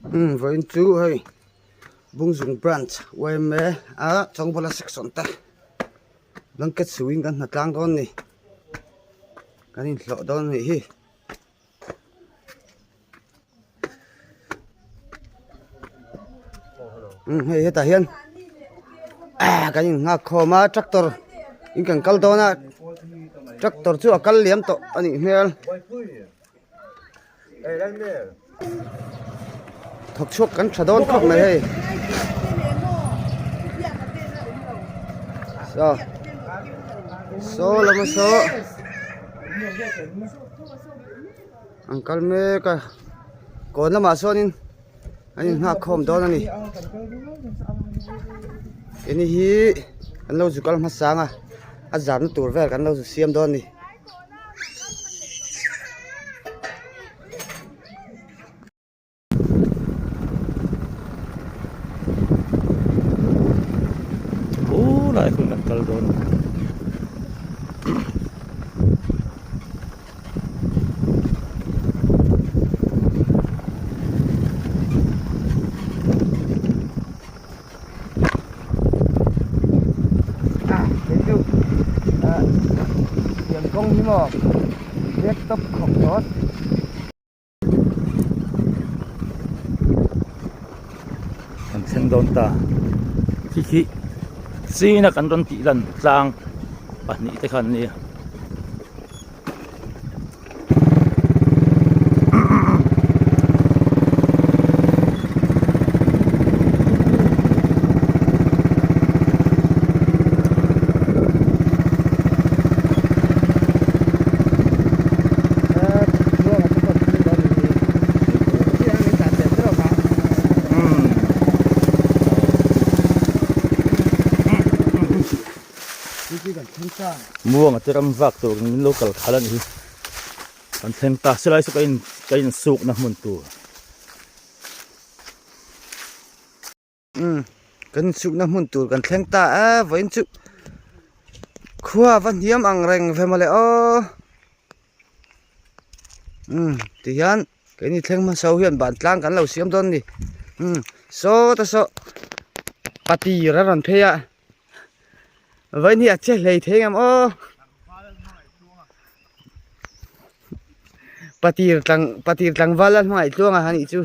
Umm vawiin chu hei Bungzung branch yma a Chawngbawla section te blanket suiin kan hna tlang dawn a ni kan inhlawh dawn a nih hi. Umm hei hetah hian ah kan in nghak khawm a tractor in kan kal dawn a tractor chu a kal liam tawh a nih hmel. Thawk chhuak kan tha dawn khawp mai hei saw saw lama saw an kal mek a kawn lamah sawnin an inghak khawm dawn a ni keini hi an lo zu kal hmasang a a zarna tur vel kan lo zu siam dawn a ni. Lai hun an kal dawn. Ah kei chu ah pian kawng hi maw black top khawp dawn. Kan thleng dawn ta khi khi china kan rawn tih lan tlang pahnih te kha an nia. Muanga te ram vak tur min lo kal khalh a ni hi kan thleng ta silai saw ka in ka insuk na hmun tur. Umm kan insuk na hmun tur kan thleng ta a vawiin chu khua va hniam ang reng ve mawle aw umm tihian keini thleng hmasa ho hian ban tlang kan lo siam dawn a ni umm saw te saw patir a rawn phei a. Vawiin hi a che hlei thei ngam aw. Patir tlang patir tlangval a hmangaih tluang a anih chu.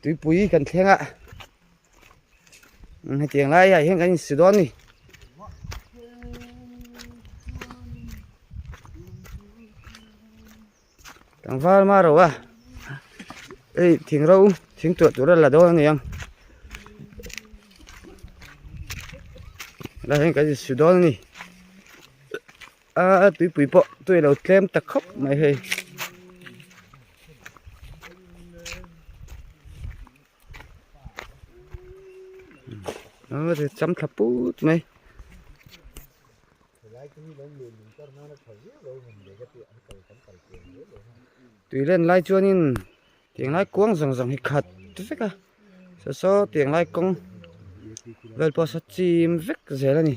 Tuipui kan thleng a. Hetiang lai ah hian kan insu dawn a ni. Tlangval ma ro a hei thing ro thing tuah tur a la dawn a ni ang helai hian kan insu dawn a ni a tuipui pawh tui a lo tlem ta khawp mai hei. Cham thla put mai. Tui len lai chuanin tiang lai kuang zawng zawng hi khat vek a saw saw tiang lai kawng vel pawh saw chim vek zel a ni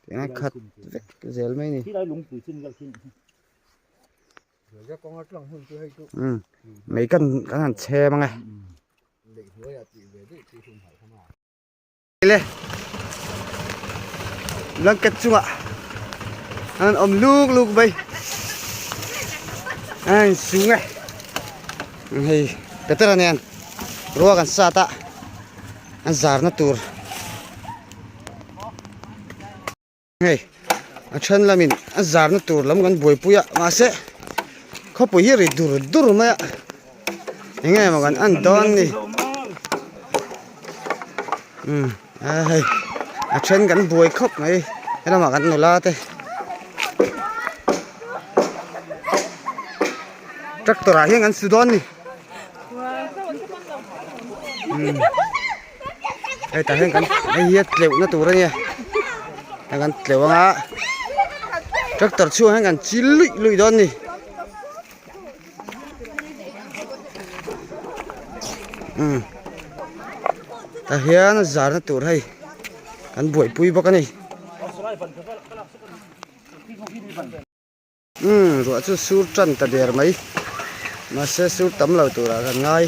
tiang lai khat vek zel mai a ni. Mei kan han chhem ang e. Le blanket chungah an awm luk luk mai a in sung e hei petera nen ruak an sat a an zarna tur hei a then lamin a zarna tur lam kan buaipui a mahse khawpui hi ri dur dur mai a eng nge maw kan en dawn ni umm a hei a then kan buai khawp mai helamah kan nula te tractor ah hian kan su dawn ni umm. Hei tah hian kan hei hi a tleuhna tur a nia hei kan tleuh anga tractor chhungah hian kan chil luih luih dawn a ni umm tah hian a zarna tur hei kan buaipui bawk a ni. Umm ruah chu sur tan ta der mai. Mahse sur tam lo turah kan ngai.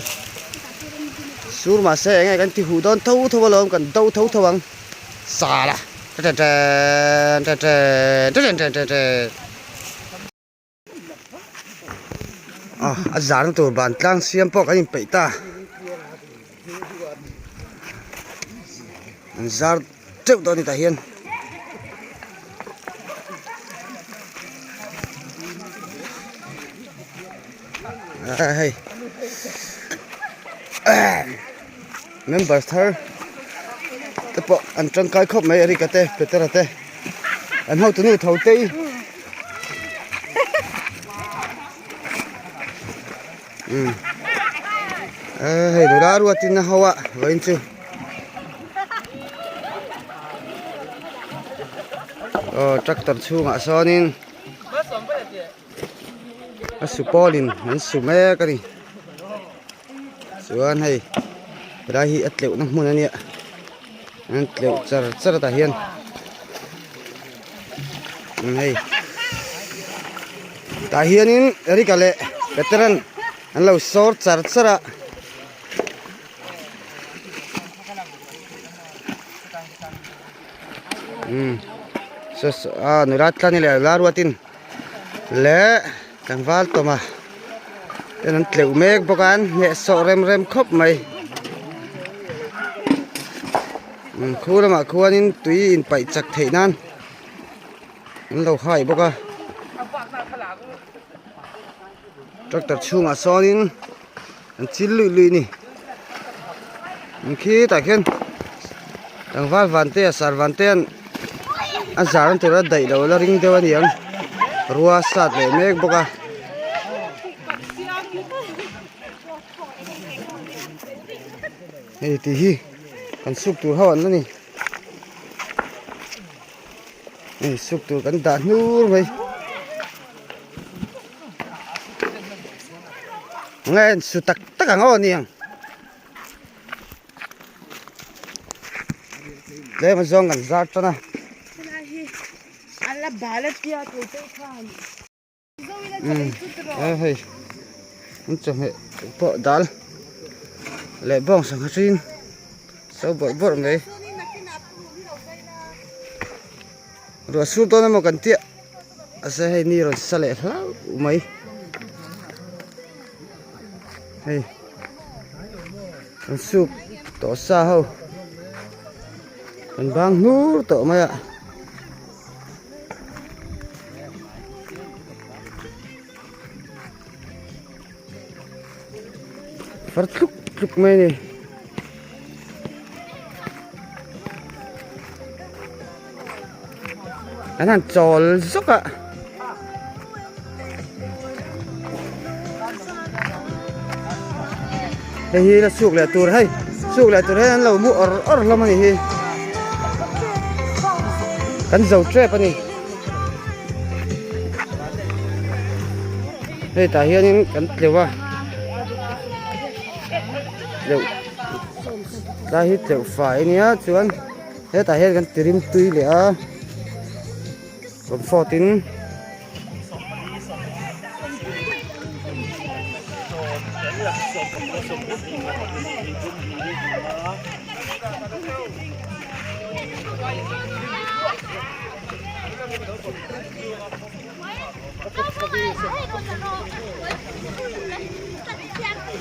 Sur mahse eng nge kan ti huh dawn tho tho alawm kan do tho tho ang. Sala ten ten ten ten ten ten ten. Ah a zan tur ban tlang siam pawh kan inpeih ta an zar teuh tawh a ni tah hian. Ah hei member thar te pawh an tangkai khawp mai Eric-a te Peter-a te an hotu nu tho te hi umm hei nula ruatin a ho a vawiin chu aw tractor chhungah sawnin. A su pawlin an su mek a ni chuan hei helai hi a tleuhna hmun a nia an tleuh char char tah hian hei tah hianin Eric-a leh Peter-a'n an lo sawr char char a. Umm a nula tlan leh la ruatin leh tlangval tawma ten an tleuh mek bawk a an hnehsawh rem rem khawp mai umm khu lamah khuanin tui inpaih chak theih nan an lo hai bawk a tractor chhungah sawnin an chil luih luih a ni an khitah khian tlangval van te a sar van te an a zar an tur a daih loh la ring deuh a ni ang rua sat leh mek bawk a. Hei tih hi kan suk tur ho an la ni hei suk tur kan dah hnur mai. Nge en su tak tak ang aw aniang tlem a zawng kan zar tan a umm hei an chawhmeh pawh dal leh bawng sangha hring so bawrh bawrh mai ruah sur dawn emaw kan tia mahse hei ni rawn sa leh hlauh mai hei an suk tawh sa ho an bang hnur tawh mai a. Far tluk tluk mai a ni. An han chawl zawk a. Hei hi la chhuk leh tur hei chhuk leh tur hian an lo mu awr awr hlawm a ni hi. Kan zo tep a ni. Hei tah hianin kan tleuh a tleuh tlai hi tleuh fai a nia chuan hetah hian kan ti rim tui leh a comfort in.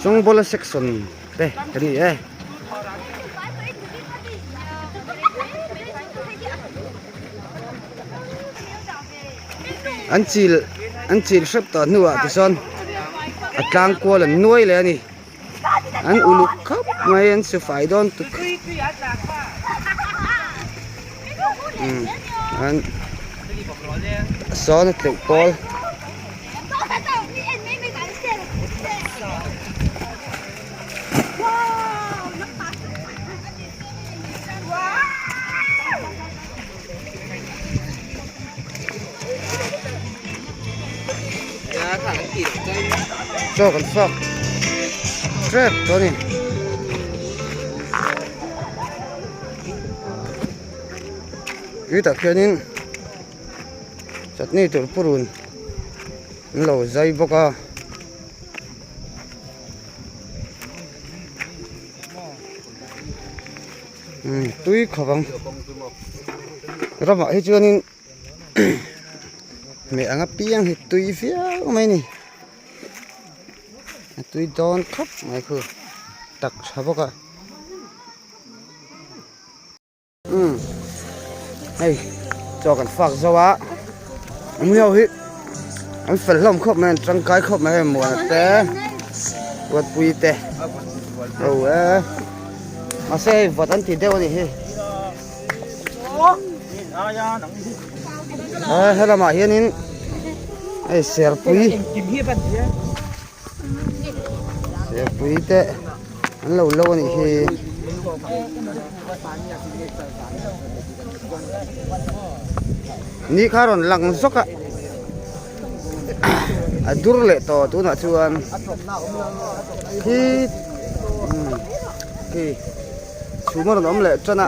Chawngbawla section te ka ni e. An chil an chil hrep tawh hnuah tichuan a tlang kual an nuai leh a ni. An uluk khawp mai an su fai dawn tuk umm an sawn a tleuh pawl. Chaw kan fak hrep tawh a ni. Tui tak hianin chutney tur purun an lo zai bawk a. Umm tui khawp ang ramah hi chuanin hmeh anga piang hi tui viau mai a ni a tui dawn khawp mai khu tak tha bawk a umm hei chaw kan fak zo a an ho hi an fel hlawm khawp mai an tangkai khawp mai hei muana te ruatpui te ho e mahse hei vawt an ti deuh a nih hi a he lamah hianin hei serpui serpui te an lo lo a nih hi. Ni kha rawn lang zawk a a dur leh tawh tunah chuan khi umm khi chhum a rawn awm leh tan a.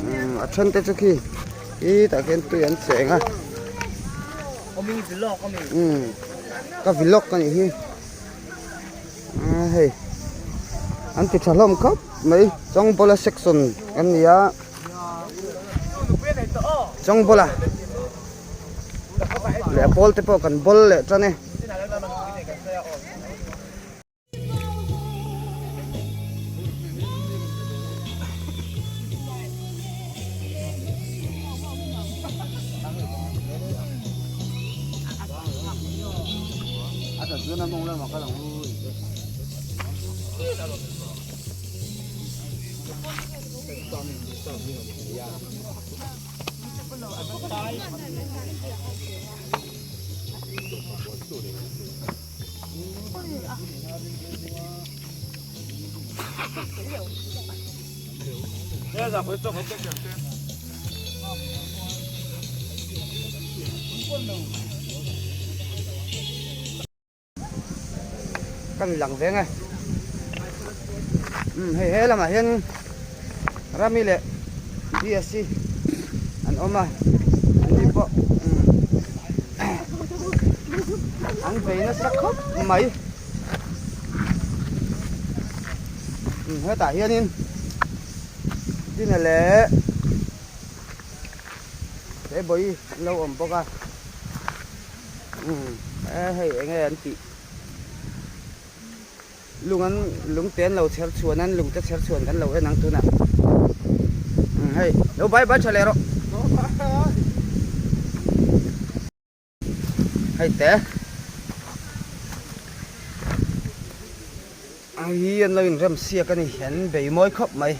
Umm a then te chu khi khitah khian tui an cheng a umm ka vlog a nih hi a hei an ti tha hlawm khawp mai Chawngbawla section an ni a Chawngbawla leh a pawl te pawh kan bawl leh tan e. Kan lang veng e umm hei he lamah hian Rami leh BSc an awm a an ni pawh umm an vei nasa khawp mai umm hetah hianin Dina leh he bawi an lo awm bawk a umm hei eng nge an tih. Lung an lung te an lo chher chhuan an lung te chher chhuan kan lo en ang tunah umm hei lo bai bai tha leh rawh hei te ang hi an lo inrem siak a ni an bei mawi khawp mai.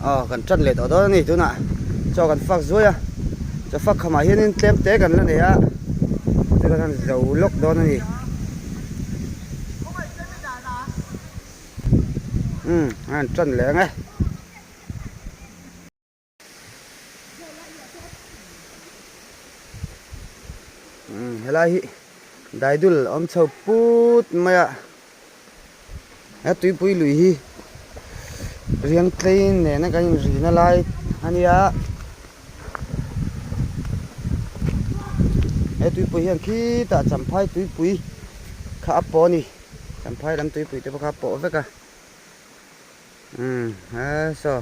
Aw kan tan leh tawh dawn a ni tunah chaw kan fak zuai a chaw fak khamah hianin tlem te kan la nei a chu kan han zo lawk dawn a ni umm a han tan leh ang e. Umm helai hi daidul awm chho put mai a he tuipui lui hi riang tlei nena kan inrina lai a nia he tuipui hian khitah champhai tuipui kha a pawh a ni champhai lam tuipui te pawh kha a pawh vek a. Umm he saw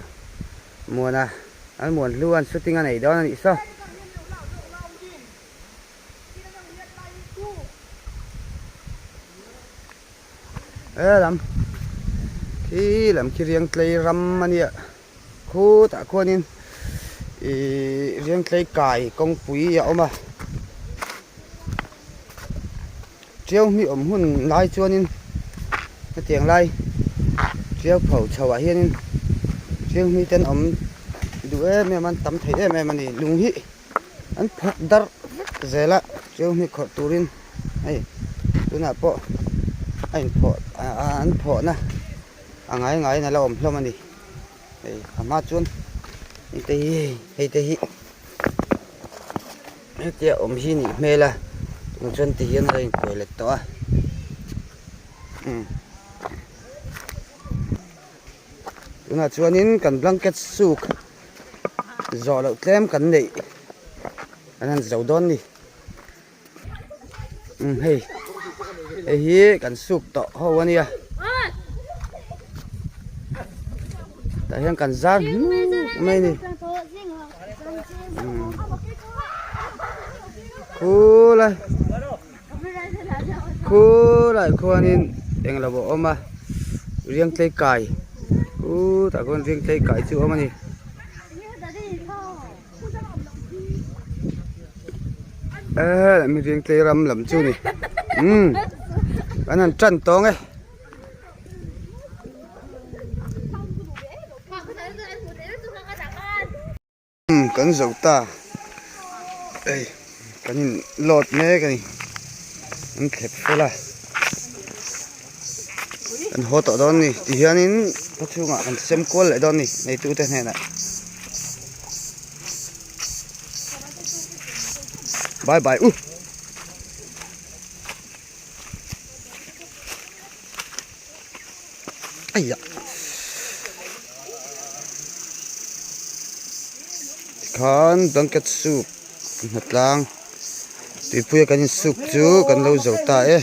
muana an muan hlu an shooting a nei dawn a nih saw. He lam khi lam khi riang tlei ram a nia khutah khuanin ihh riang tlei kai kawngpui a awm a Tiau hmi awm hun lai chuanin hetiang lai tiau pho chho ah hianin tiau hmi te an awm duh em em a an tam thei em em a ni lung hi an phawk darh vek zel a tiau hmi khawrh turin hei tunah pawh a inphawh an phawhna a ngai ngaiin a la awm hlawm a ni hei a hma chuan hei te hi hei te hi. Hetia awm hi nih hmel a tunah chuan ti hian a inkuai let tawh a umm tunah chuanin kan blanket suk zawh loh tlem kan neih. Kan han zo dawn ni. Umm hei hei hi kan suk tawh ho a nia. Tah hian kan zar hnuk mai a ni. Umm khulai khulai khuanin englo a awm a riangtlei kai khutah khuan riangtlei kai chu a awm a ni. Eee mihring tlei ram lam chu ni umm kan han tan tawng e. Umm kan zo ta hei kan in load mek a ni an thlep fel a kan haw tawh dawn a ni tihianin khaw chhungah kan sem kual leh dawn a ni neitute hnenah. Bye bye u. Aiya. Tikhan blanket soup hnatlang tuipuia kan in soup chu kan lo zo ta e.